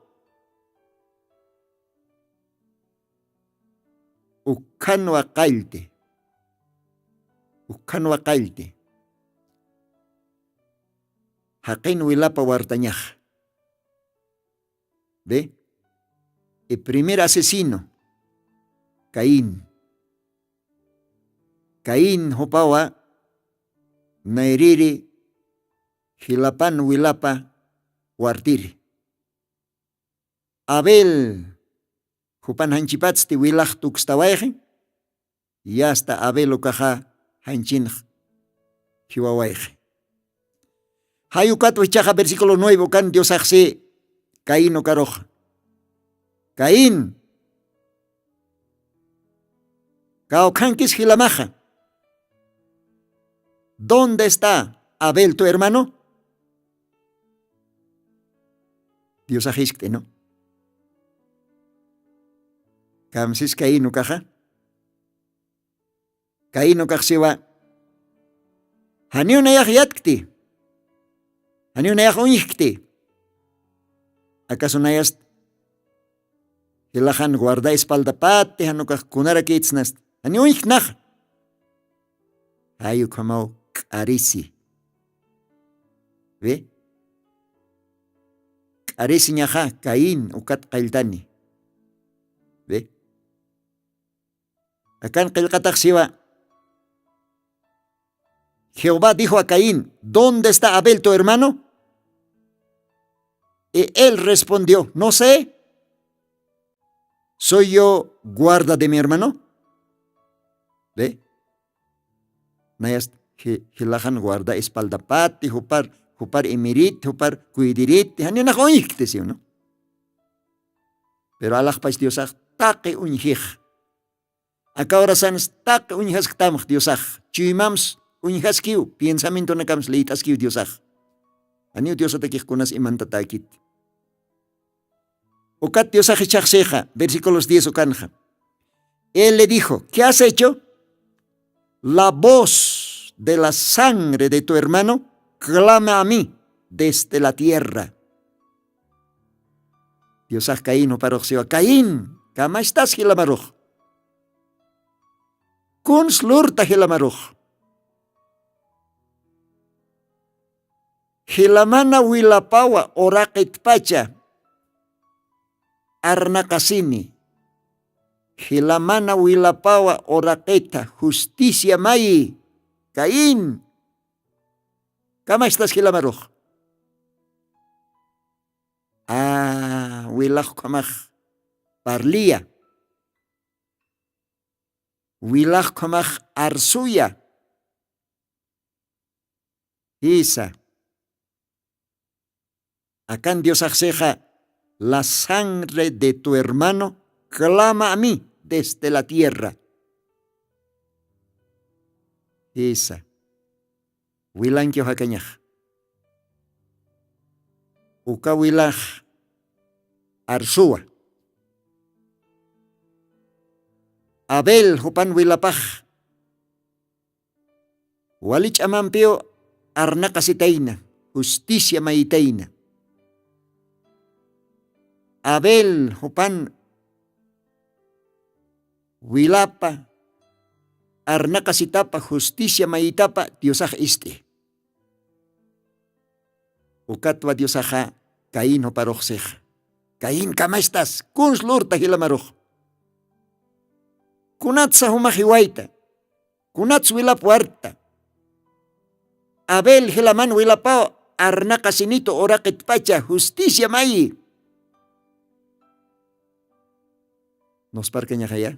Ukhanwa qallti. Ukhanwa qallti. Jaqin wilapa wartañaxa. Ve, el primer asesino caín. Caín jupawa nayriri jilapan wilapa wartiri. Abel jupan janchipatsti wilax tukstawayxi. Yasta abel ukaxa janchinx jiwawayxi. Jay ukatwa ichaxa versículo nueve ukan diosaxsi caín ukaruxa. Caín, kawkhankis jilamaxa? ¿Dónde está abel tu hermano? Diosax jiskt'inu. Kamsis caín ukaxa? Caín ukaxsiwa janiw nayax yatkti. Janiw nayax uñjkti. Akasu nayast jilaxan guarda espaldapati janukax kunarakitsnast janiw uñjknaxa? Jay ukhamaw k'arisi. Ve, k'arisiñaxa caín ukat qalltani. Ve, akan qillqataxsiwa. Jehová dijo a caín, ¿dónde está abel tu hermano? Y él respondió, no sé. ¿Soy yo guarda de mi hermano? Ve, nayast jilaxan guarda espaldapati jupar jupar imirit jupar cuidirit janiw nax uñjkti siw no. Pero alaxpach diosax taqi uñjix. Aka horasansa taqi uñjasktamx diosax, chuymamsa uñjaskiw piensamientonakams liyt'askiw diosax. Janiw diosatakix kunas imantatäkit. Ukat diosax ichhaxsixa versículos diez ukanxa. Él le dijo, ¿qué has hecho? La voz de la sangre de tu hermano clama a mí desde la tierra. Diosax caín juparuxsiwa caín, kamaystas jilamarux? Kuns lurta jilamarux? Jilamana wilapawa uraqitpacha arnaqasini. Jilamana wilapawa uraqitha justicia mayi. Caín, kamachtas jilamarux? A, wilax ukhamax parliya. Wilax ukhamax arsuya. Jisa. Akan diosaxsixa, la sangre de tu hermano clama a mí desde la tierra. Jisa. Wilankiw jakañax. Uka wilax arsuwa. Abel jupan wilapax wali ch'amampiw arnaqasitayna, justicia mayitayna. Abel jupan wilapa arnaqasitapa justicia mayitapa diosax ist'i. Ukatwa diosaxa caín juparuxsixa, caín kamachtas kuns lurta jilamarux? Kunatsa jumax jiwayta? Kunats wilap warta? Abel jilaman wilapaw arnaqasinitu uraqitpacha justicia mayi. Nusparkañaxaya.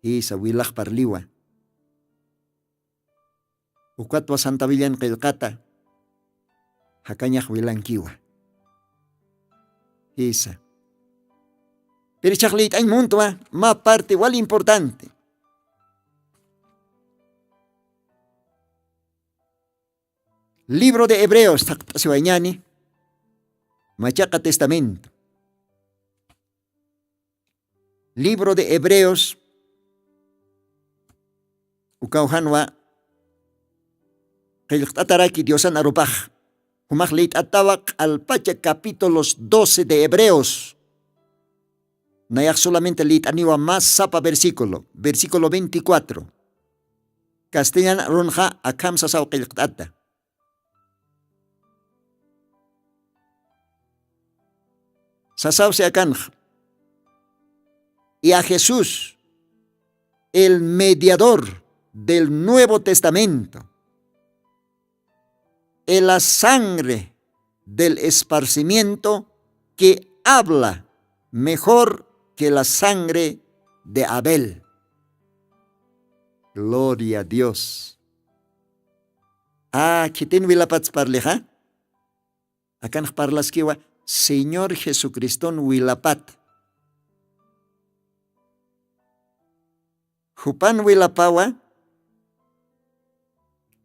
Jisa, wilaxpar liwa. Ukatwa santa villan qillqata jakañax wilankiwa. Jisa. Pirichax liyt'añ muntwa mä parti wali importanti. Libro de hebreos thaqt'asiwañani. Machaqa testamento. Libro de hebreos. Ukawjanwa qillqt'ataraki diosan arupax. Jumax liyt'atawa q'alpacha capítulos doce de hebreos. Nayax solamente liyt'aniwa mas sapa versículo versículo veinticuatro. Castellan runxa akham sasaw qillqt'ata. Sasawsi akanxa. Y a jesús, el mediador del nuevo testamento, es la sangre del esparcimiento que habla mejor que la sangre de abel. Gloria a dios. A khitin wilapats parlixa. Akanx parlaskiwa señor jesucriston wilapat. Jupan wilapawa.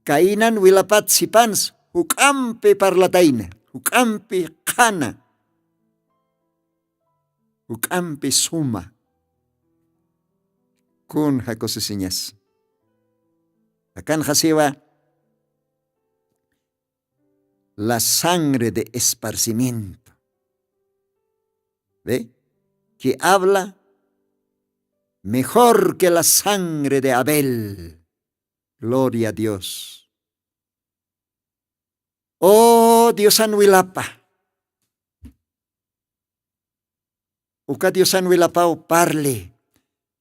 Kainan wilapat sipans juk'ampi parlatayna, juk'ampi qhana, juk'ampi suma. Kun jakusisiñas? Akanxasiwa la sangre de esparcimiento. Ve que habla mejor que la sangre de abel. Gloria a dios. O diosan wilapa. Uka diosan wilapaw parli.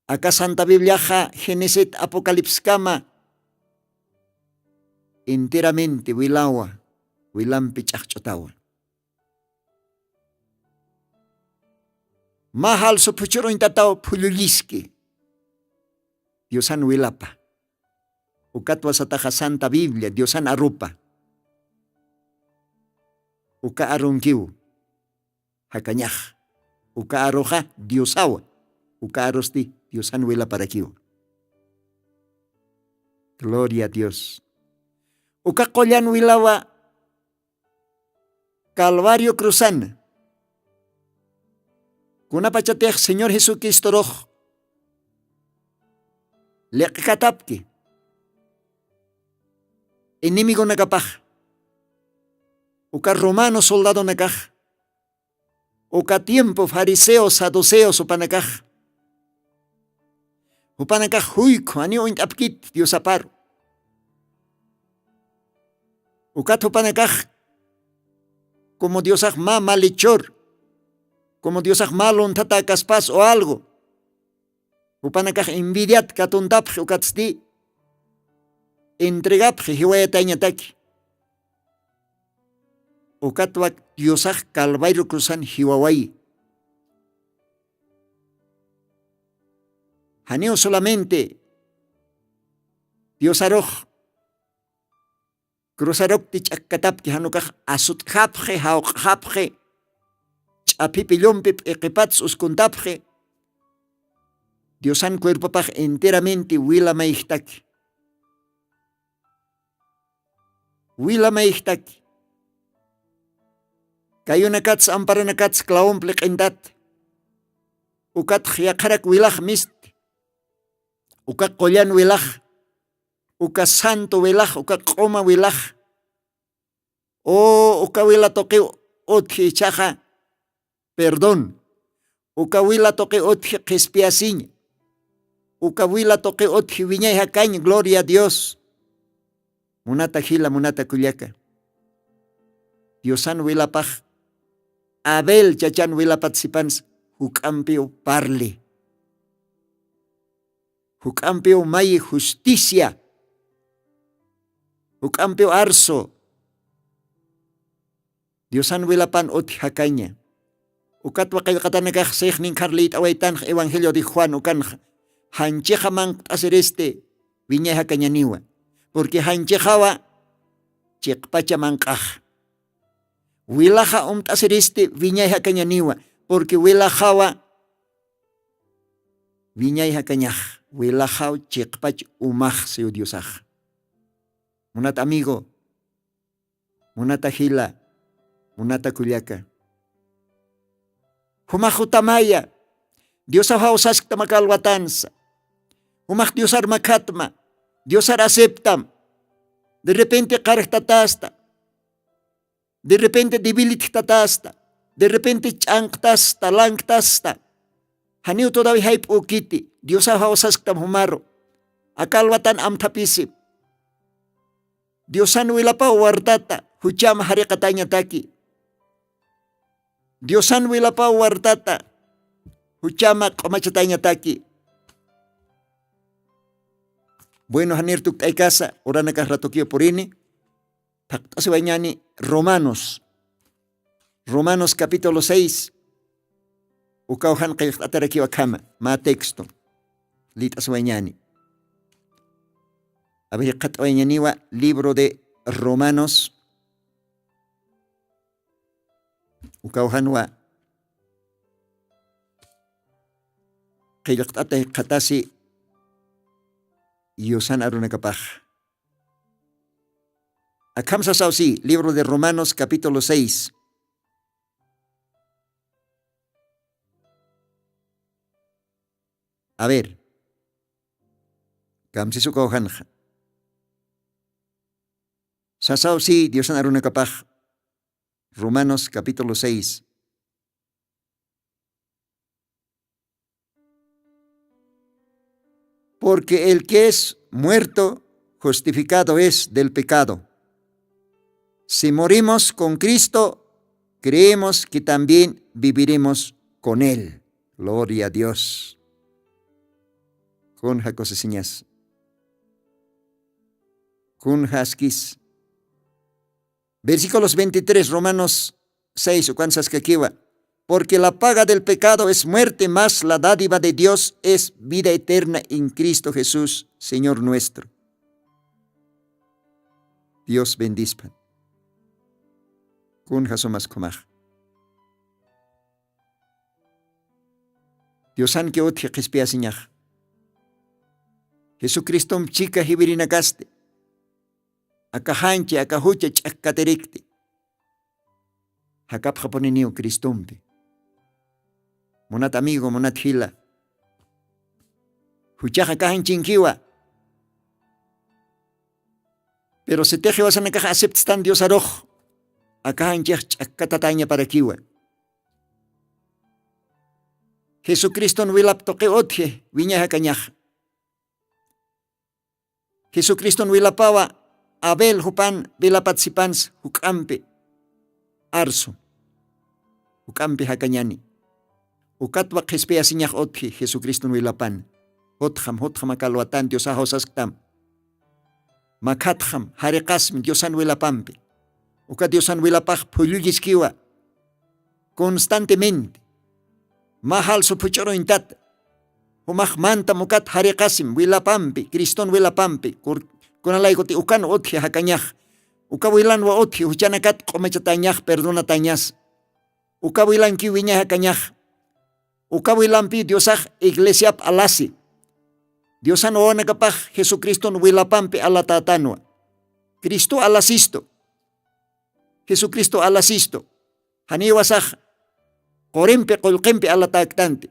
Aka santa bibliaxa genesit apocalipskama enteramenti wilawa. Wilampi ch'axch'utawa. Majalsu phuchhur'uñtataw phullulliski. Diosan wilapa. Ukatwasataxa santa biblia diosan arupa. Uka arunkiw jakañax. Uka aruxa diosawa. Uka arusti diosan wilaparakiwa. Gloria a dios. Uka qullan wilawa calvario cruzana. Kunapachatix señor jesucristorux liq'katapki enemigonakapax uka romano soldadonakax uka tiempo fariseos saduceos jupanakax jupanakax juykhu janiw uñt'apkit diosaparu. Ukat jupanakax como diosax mä malechor Como diosax mä lunthatäkaspas o algo, jupanakax envidiat katuntapxi ukatsti entregapxi jiwayatañataki. Ukatwak diosax calvario cruzan jiwawayi. Janiw solamente diosarux cruzarukti ch'akkatapki janukax asut'japxi jawq'japxi ch'aphi pillumpi p'iqipats uskuntapxi. Diosan cuerpopax enteramenti wila mayjtaki. Wila mayjtaki. Kayunakats amparanakats clawump liq'intat. Ukatx yaqharak wilax mist. Uka qullan wilax, uka santo wilax, uka q'uma wilax, o uka wila tuqiw utji ichaxa perdón, uka wila tuqi utji qhispiyasiña, uka wila tuqi utji wiñay jakañ gloria a dios. Munata jila munata kullaka, diosan wilapax abel chachan wilapat sipans juk'ampiw parli, juk'ampiw mayi justicia, juk'ampiw arsu. Diosan wilapan utji jakaña. Ukatwa qillqatanakax sixnin khar liyt'awaytanx evangelio de juan ukanxa, janchixa manqt'asiristi wiñay jakañaniwa. Purqui janchixawa chiqpacha manq'ax. Wilaxa umt'asiristi wiñay jakañaniwa. Purqui wilaxawa wiñay jakañax. Wilaxaw chiqpach umax siw diosax. Munat amigo, munata jila, munata kullaka, jumax jutamaya. Diosaw jawsasktam aka alwatansa. Jumax diosar makhatma. Diosar aceptam. De repente qarjtatasta. De repente debilitjtatasta. De repente ch'anqtasta lanktasta. Janiw todawi jayp'ukiti diosaw jawsasktam jumaru. Aka alwatan amthapisi. Diosan wilapaw wartata juchama jariqatañataki. Diosan wilapaw wartata juchama q'umachatañataki. Bueno janir tukt'aykasa uranakax ratukiw purini. Thaqt'asiwañani romanos, romanos capítulo seis. Ukaw jan qillqt'atarakiw akhama mä texto. Lit'aswañani. Avi qhat'awañaniwa libro de romanos. Ukaw janwa qillqt'ata jikxatasi yusan arunakapax. Akham sasaw si libro de romanos capítulo seis. A ver, kamsisukaw janxa. Sasaw si diosan arunakapax. Romanos capítulo seis. Porque el que es muerto justificado es del pecado. Si morimos con cristo, creemos que también viviremos con él. Gloria a dios. Kun jakosisiñas? Kun jaskis? Versículos veintitrés romanos seis ukan saskakiwa. Porque la paga del pecado es muerte mas la dádiva de dios es vida eterna en cristo jesús señor nuestro. Dios bendispan. Kun jasumas khumax? Diosanki utji qhispiyasiñax. Jesucristomp chika jiwirinakasti. Aka janchi aka jucha ch'akkatirikti. Jakapxapuniniw cristompi. Munat amigo munat jila, juchax aka janchinkiwa. Pero sitix jiwasanakax aceptstan diosarux, aka janchix ch'akkatatañaparakiwa. Jesucriston wilap tuqi utji wiñay jakañaxa. Jesucriston wilapawa abel jupan wilapat sipans juk'ampi arsu, juk'ampi jakañani. Ukatwa qhispiyasiñax utji jesucriston wilapan. Jutxam jutxam aka alwatan diosax usasktam. Makhatxam jariqasmi diosan wilapampi. Uka diosan wilapax phullulliskiwa constantemente. Mä jalsu phuch'uruñtat. Jumax mantam ukat jariqasim wilapampi criston wilapampi. Kunalaykutix ukan utji jakañax. Uka wilanwa utji juchanakat q'umachatañax perdonatañas. Uka wilankiw wiñay jakañax. Uka wilampi diosax iglesiap alasi. Diosan wawanakapax jesucriston wilapampi alatätanwa. Cristo alasistu. Jesucristo alasistu. Janiwasax qurimpi qullqimpi alatäktanti.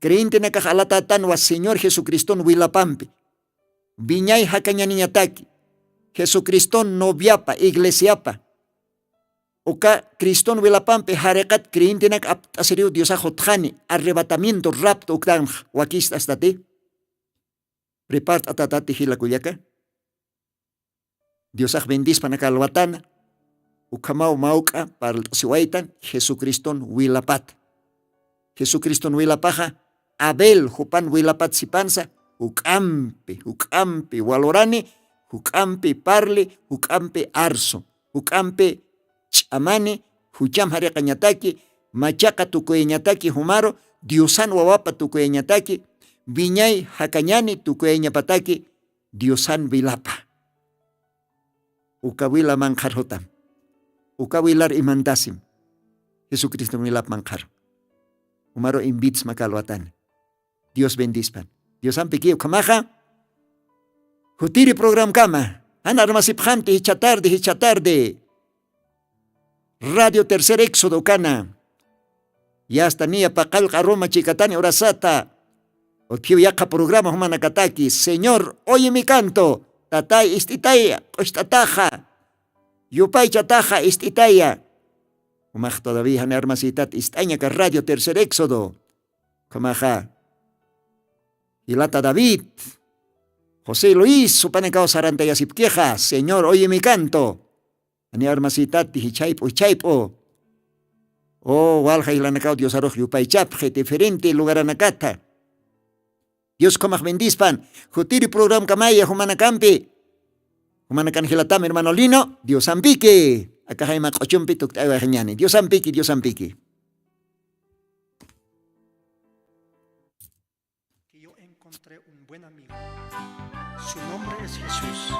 Creyentenakax alatätanwa señor jesucriston wilapampi. Wiñay jakañaniñataki jesucriston noviapa iglesiapa. Uka criston wilapampi jariqat creyentenak apt'asiriw diosax jutxani arrebatamiento rapto uktanx. Wakist'astati. Prepart'atatati jila kullaka. Diosax bendispan aka alwatana. Ukhamaw mawk'a parlt'asiwaytan jesucriston wilapata. Jesucriston wilapaxa abel jupan wilapat sipansa juk'ampi juk'ampi walurani juk'ampi parli juk'ampi arsu juk'ampi ch'amani jucham jariqañataki machaqa tukuyañataki jumaru diosan wawapa tukuyañataki wiñay jakañani tukuyañapataki diosan wilapa. Uka wila manqhar jutam. Uka wilar imantasim jesucriston wilap manqhar. Umaru invitasma kalwatani. Dios bendispan. Diosampiki ukhamaxa jutiri programkama. Jan armasipxamti jichha tardi jichha tardi. Radio tercer éxodo ukana. Yasta niya paqallqa ruma chikatani urasata. Utjiw yaqha programa jumanakataki señor oye mi canto. Tatay ist'itaya q'ust'ataxa. Yupaychataxa ist'itaya. Jumax todavía jani armasitat ist'añaka radio tercer éxodo. Ukhamaxa jilata david josé luis supanakaw sarantayasipkixa señor oye mi canto. Ani armasitati jichhayp'u jichhayp'u. O walja jilanakaw diosarux yupaychapxi diferente lugaranakata. Dios khumax bendispan. Jutiri programkamaya jumanakampi. Jumanakan jilatam hermano lino diosampiki. Aka jayma q'uchumpi tukt'aywaxañani diosampiki diosampiki. Que yo encontré un buen amigo. Su nombre es Jesús,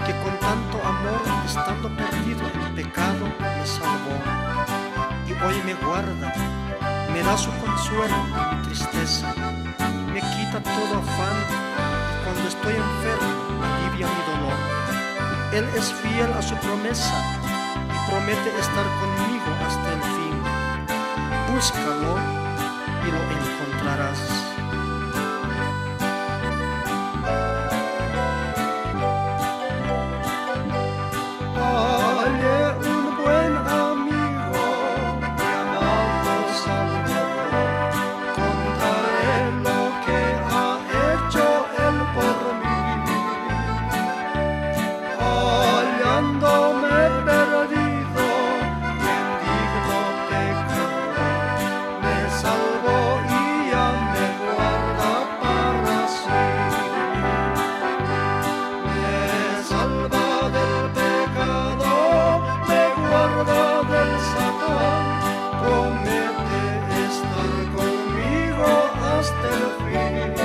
que con tanto amor, estando perdido en pecado, me salvó. Y hoy me guarda, me da su consuelo en mi tristeza, me quita todo afán, y cuando estoy enfermo, alivia mi dolor. Él es fiel a su promesa y promete estar conmigo hasta el fin. Búscalo y lo encontrarás. Hallé un buen amigo, mi amado Salvador, contaré lo que ha hecho él por mí. Hallándome perdido, mendigo pecador, me salvó y ya me guarda para sí. Me salva del pecado, me guarda del Satán, promete estar conmigo hasta el fin.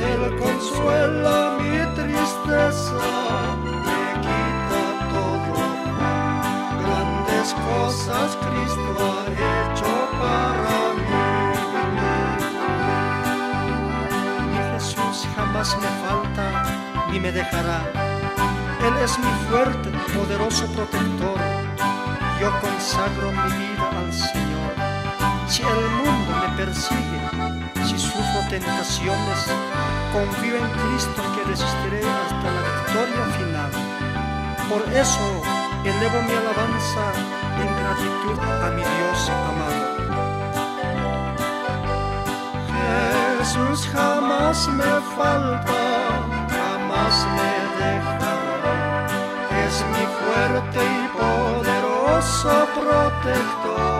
Él consuela mi tristeza, me quita todo afán. Grandes cosas Cristo ha hecho para mí. Mi Jesús jamás me falta ni me dejará. Él es mi fuerte, poderoso protector. Yo consagro mi vida al Señor. Si el mundo me persigue, si sufro tentaciones, confío en Cristo que resistiré hasta la victoria final. Por eso elevo mi alabanza en gratitud a mi Dios amado. Jesús jamás me falta, jamás me dejará. Es mi fuerte y poderoso protector.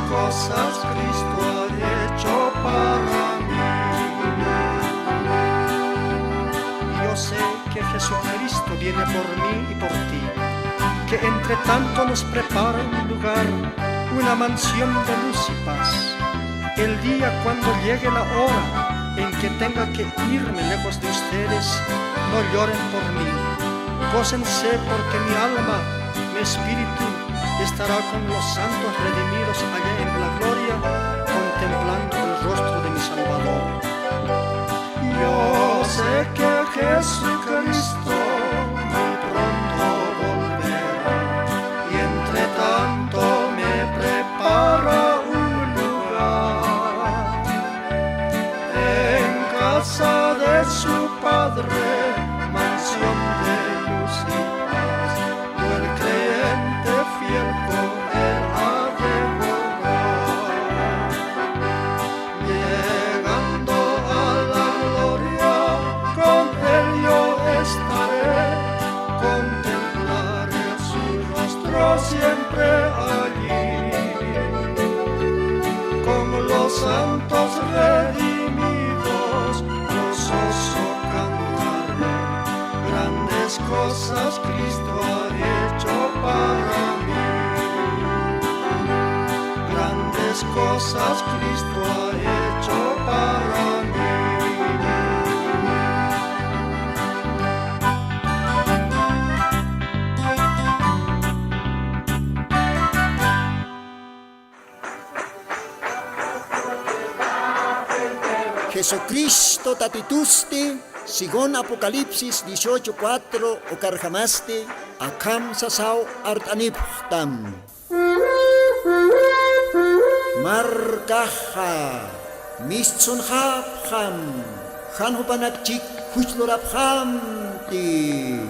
Cosas Cristo ha hecho para mí. Yo sé que Jesucristo viene por mí y por ti, que entre tanto nos prepara un lugar, una mansión de luz y paz. El día cuando llegue la hora en que tenga que irme lejos de ustedes, no lloren por mí. Gócense porque mi alma, mi espíritu estará con los santos redimidos allá en la gloria, contemplando el rostro de mi Salvador. Yo sé que Jesucristo muy pronto volverá, y entre tanto me prepara un lugar en casa de su Padre, mansión de luz y paz. El creyente fiel con él ha de morar. Llegando a la gloria, con él yo estaré. Contemplaré su rostro siempre allí. Con los santos redimidos, gozoso cantaré. Grandes cosas Cristo ha hecho para mí. Grandes cosas Cristo ha hecho para mí. Jesucristo Tatitusti, según Apocalipsis dieciocho cuatro ukarjamasti, akham sasaw art'anipxtam. Markaxa mistsunxapxam, jan jupanakchik juchlurapxamti.